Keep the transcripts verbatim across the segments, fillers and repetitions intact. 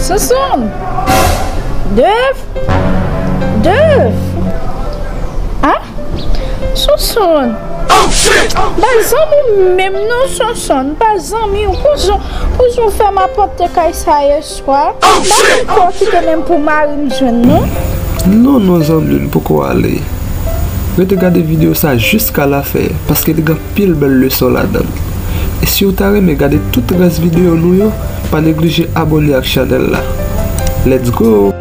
Sonson! Dev! Dev! Ah? Sonson! M pa zanmi w menm non, Sonson, m pa zanmi w. Pou jan, pou jan w fè m ap antre kay sa yè swa, m pa menm fè w kite menm pou mari m jwenn non. Non, non, zanmi m, poko ale. Rete gade videyo sa jiska lafen, paske li gen anpil bèl leson ladan l. E si w ta renmen gade tout rès videyo nou yo, pa neglije abòne ak chanèl la. Let's go!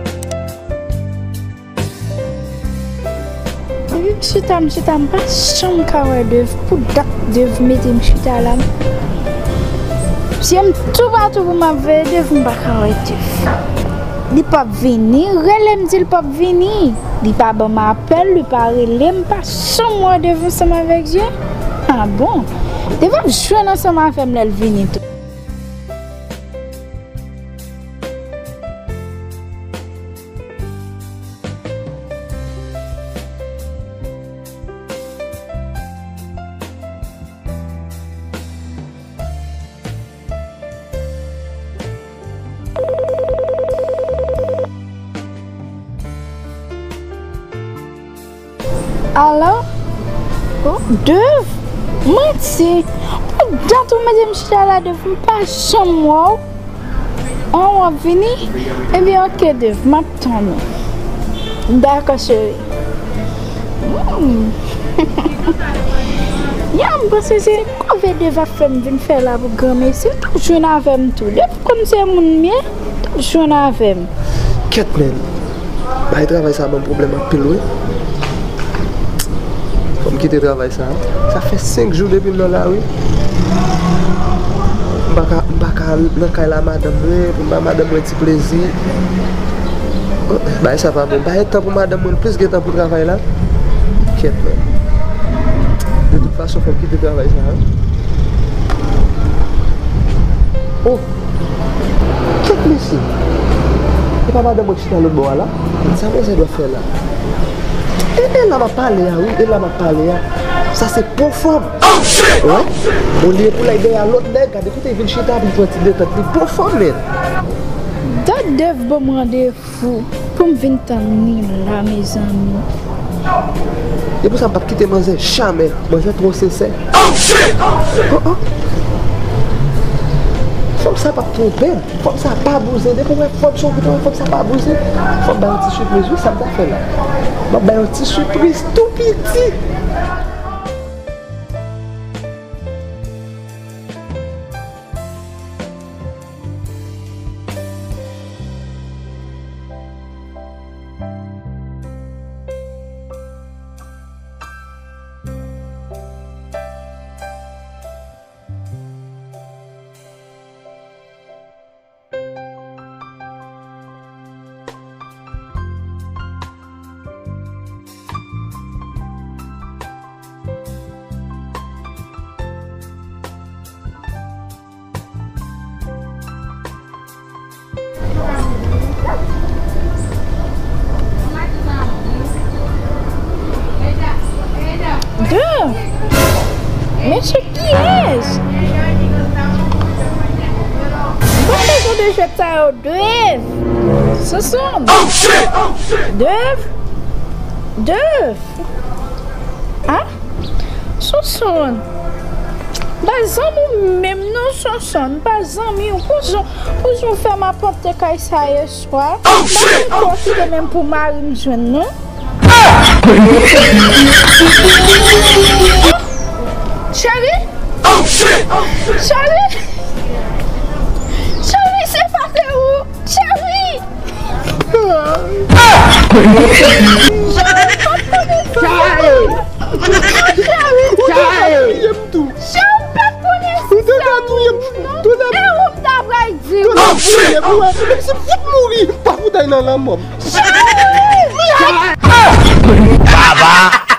Depi m chita, m chita, m pa janm ka wè Dev. Pou dat Dev mete m chita la. Zye m toupatou pou m ap veye Dev, m pa ka wè Dev. Li p ap vini, rele m di l p ap vini. Li pa ban m apèl, li pa rele m, pa janm wè Dev ansanm avèk Zye. Ah bon? Dev ap jwenn ansanm avè m lè l vini tou. Alo? Oh, Dev? Manti! Pou dat ou mete m chita la, Dev, m pa janm wè w. An, w ap vini? Ebyen, oke, Dev, m ap tann ou. Dakò, cheri. Hmm. Ya, m panse se kòve Dev ap fè m vin fè la pou granmesi. Ou t ap jwenn avè m tou. Dev konn se moun m ye, ou t ap jwenn avè m. Kèt, men. Bay travay sa ban m pwoblèm anpil, wi. Fò m kite travay sa. Sa fè senk jou depi m nan lari. M pa ka, m pa ka nan kay la madanm mwen, pou m ba madanm mwen ti plezi. Bagay sa pa bon. M pa gen tan pou madanm mwen, l plis gen tan pou travay la. Kèt, men. De tout fason, fò m kite travay sa. Oh! Kèt mesye! E pa madanm mwen ki chita lòt bò a la? Sa manzè dwe fè la? E, e la m ap pale a, wi, e la m ap pale a. Sa se po fanm. Wè? Olye pou l al dèyè lòt nèg, gade kote l vin chita pou l pran ti detant li. Po fanm, men. Dat Dev ban m randevou. Fou, pou m vin tann li la, mezanmi. E pou sa m p ap kite manzè jamè. Manzè twò sensè. Oh, oh. Fanm sa p ap twonpe m. Fanm sa pa bouzen. Depi w wè fanm se yon ki twonpe, fanm sa pa bouzen. Fò m bay yon ti sipriz, wi, sa m ta fè la. M ap bay yon ti sipriz tou piti. Dev! Mesye, kiyès? Mwen bezwen de jwèt sa yo, Dev! Sonson! Dev! Dev! Ah? Sonson, m pa zanmi w menm non, Sonson, m pa zanmi w. Pou jan, pou jan w fè m ap antre kay sa yè swa, m pa menm fè w kite menm pou mari m jwenn non. Cheri? Cheri? Cheri, se pa te ou! Cheri! Cheri, m p ap konnen sa. Cheri! Cheri! Cheri, m p ap konnen sa. E ou m ta pral di w. Cheri! Baba!